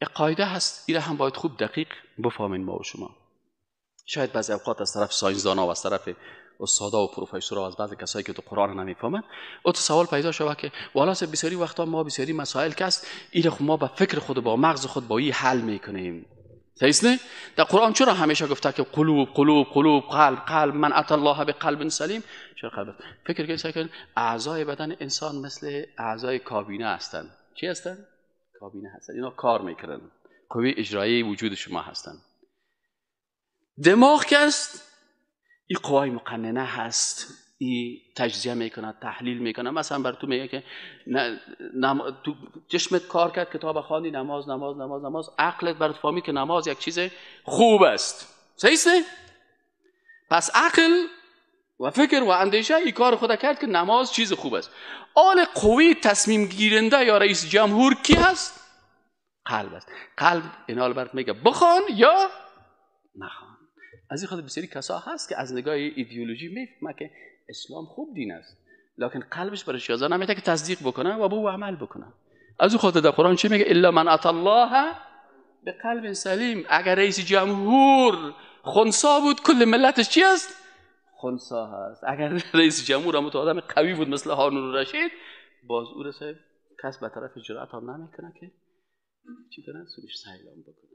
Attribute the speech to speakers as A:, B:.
A: یک قاعده هست، این هم باید خوب دقیق بفهمین ما و شما. شاید بعضی اوقات از طرف ساینسدانا و از طرف استادا و پروفسورها و از بعضی کسایی که تو قرآن نمیفهمن او تو سوال پیدا شود که والا بسیاری وقتا ما بسیاری مسائل که است این خب ما با فکر خود، با مغز خود، با این حل میکنیم. صحیح نه؟ در قرآن چرا همیشه گفته که قلوب قلوب قلوب، قلب قلب، من اتی الله بقلب سلیم؟ چرا قلب؟ فکر کنید، سعی کنید اعضای بدن انسان مثل اعضای کابینه هستند. چی هستند؟ کابینه هستند. اینا کار میکنن، قوه اجرایی وجود شما هستند. دماغ که است این قوای مقننه هست، این تجزیه میکنه، تحلیل میکنه. مثلا بر تو میگه که تو چشمت کار کرد، کتاب خواندی، نماز نماز نماز نماز، عقلت برات فهمید که نماز یک چیز خوب است. صحیح است؟ پس عقل و فکر و اندیشه این کار خود کرد که نماز چیز خوب است. آل قوی تصمیم گیرنده یا رئیس جمهور کی هست؟ قلب است. قلب اینال برات میگه بخوان یا نخوان. از این خاطر بسیاری کسا هست که از نگاه ایدئولوژی میفهمه که اسلام خوب دین است، لکن قلبش برش اجازه نمیده که تصدیق بکنه و به او عمل بکنه. از اون خاطر در قرآن چی میگه؟ الا من اتی الله بقلب سلیم. اگر رئیس جمهور خنثی بود کل ملتش چی است؟ خنثی هست. اگر رئیس جمهور هم تو آدم قوی بود مثل هارون الرشید، باز او را کس به طرف جرأت هم نمیکنه که چی کنه؟ سرش سیلان بکنه.